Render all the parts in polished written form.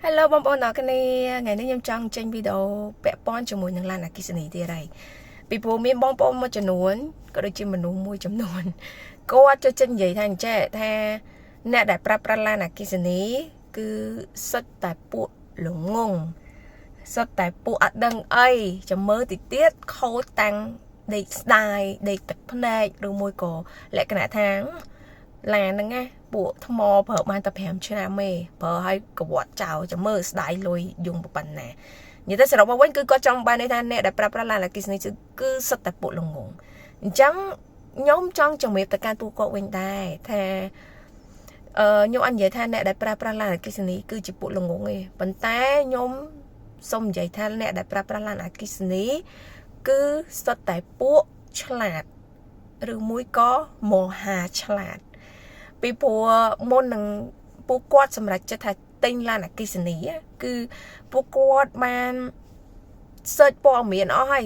Hello បងប្អូនអរគ្នាថ្ងៃនេះខ្ញុំចង់ចេញវីដេអូពាក់ព័ន្ធជាមួយនឹងឡានអគ្គិសនីទៀតហើយពីព្រោះមានបងប្អូនមួយចំនួនក៏ដូចជាមនុស្សមួយចំនួនគាត់ចូលចិត្តនិយាយថាអញ្ចេះថាអ្នកដែលប្រើប្រាស់ឡានអគ្គិសនីគឺសុទ្ធតែពួកល្ងងសុទ្ធតែពួកអត់ដឹងអីចាំមើលតិចទៀតខូចតាំងដេកស្ដាយដេកទឹកភ្នែកឬមួយក៏លក្ខណៈថាឡានហ្នឹងណាពួកថ្មប្រើបានតែ5ឆ្នាំទេប្រើឲ្យកវត្តចោលចាំមើលស្ដាយលុយយំប៉ុណ្ណានិយាយទៅសរុបមកវិញគឺគាត់ចង់បានន័យថាអ្នកដែលប្រើប្រាស់ឡានអគ្គិសនីគឺសុទ្ធតែពួកល្ងងអញ្ចឹងខ្ញុំចង់ជំរាបទៅកាន់ពួកគាត់វិញដែរថាអឺខ្ញុំអត់និយាយថាអ្នកដែលប្រើប្រាស់ឡានអគ្គិសនីគឺជាពួកល្ងងទេប៉ុន្តែខ្ញុំសូមនិយាយថាអ្នកដែលប្រើប្រាស់ឡានអគ្គិសនីគឺសុទ្ធតែពួកឆ្លាតឬមួយក៏មហាឆ្លាតពីព្រោះមុននឹងពួកគាត់សម្រេចចិត្តថាទិញឡានអគ្គិសនីគឺពួកគាត់បាន search ព័ត៌មានអស់ហើយ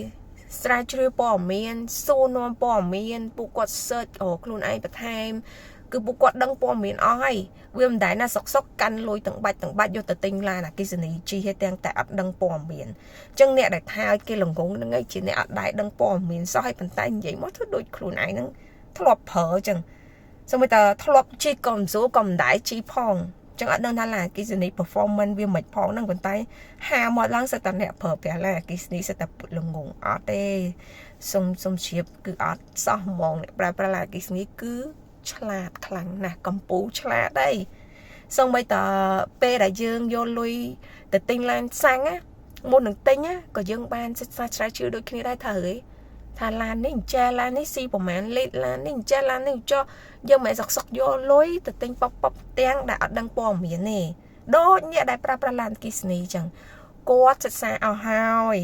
ស្រាវជ្រាវព័ត៌មានសួរនាំព័ត៌មានពួកគាត់ search រកខ្លួនឯងបន្ថែមគឺពួកគាត់ដឹងព័ត៌មានអស់ហើយវាមិនដែលណាសុកសុកកាន់លុយទាំងបាច់ទាំងបាច់យកទៅទិញឡានអគ្គិសនីជិះទាំងតែអត់ដឹងព័ត៌មានអញ្ចឹងអ្នកដែលថាឲ្យគេល្ងងហ្នឹងឯងជាអ្នកអត់ដែលដឹងព័ត៌មានសោះហើយប៉ុន្តែនិយាយមកធ្វើដូចខ្លួនឯងហ្នឹងធ្លាប់ប្រើអញ្ចឹងសូម្បីតែធ្លាប់ជិះក៏មិនស្រួលក៏មិនដែលជិះផងចឹងអត់ដឹងថាឡានអគ្គិសនី performance វាមិនផងហ្នឹងប៉ុន្តែហាមកឡើងសិតតែអ្នកប្រើប្រាស់ឡានអគ្គិសនីសិតតែល្ងងអត់ទេសុំសុំជ្រាបគឺអត់សោះហ្មងអ្នកប្រើប្រាស់ឡានអគ្គិសនីគឺឆ្លាតខ្លាំងណាស់កម្ពូឆ្លាតអីសូម្បីតែពេលដែលយើងយកលុយទៅទិញឡានសាំងណាមុននឹងទិញណាក៏យើងបានសិក្សាស្រាវជ្រាវដូចគ្នាដែរថាហីថាឡាននេះអញ្ចេះឡាននេះស៊ីប្រហែលលីត្រឡាននេះអញ្ចេះឡាននេះចុះយើងមិនសុកសុកយកលុយទៅទិញប៉ុកប៉ុកទាំងដែលអត់ដឹងព័ត៌មានទេដូចអ្នកដែលប្រើប្រាស់ឡានអគ្គិសនីអញ្ចឹងគាត់សិក្សាអស់ហើយ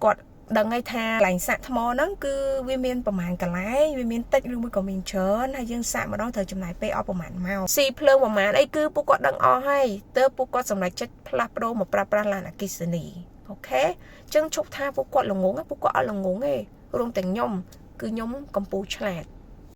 គាត់ដឹងហើយថាកន្លែងសាកថ្មហ្នឹងគឺវាមានប្រហែលកន្លែងវាមានតិចឬមួយក៏មានច្រើនហើយយើងសាកម្ដងត្រូវចំណាយពេលអស់ប្រហែលម៉ោងស៊ីភ្លើងប្រហែលអីគឺពួកគាត់ដឹងអស់ហើយទើបពួកគាត់សម្រេចចិត្តផ្លាស់ប្ដូរមកប្រើប្រាស់ឡានអគ្គិសនីOK អញ្ចឹងឈប់ថាពួកគាត់ល្ងងពួកគាត់អត់ល្ងងទេរួមទាំងខ្ញុំគឺខ្ញុំកម្ពូលឆ្លាត។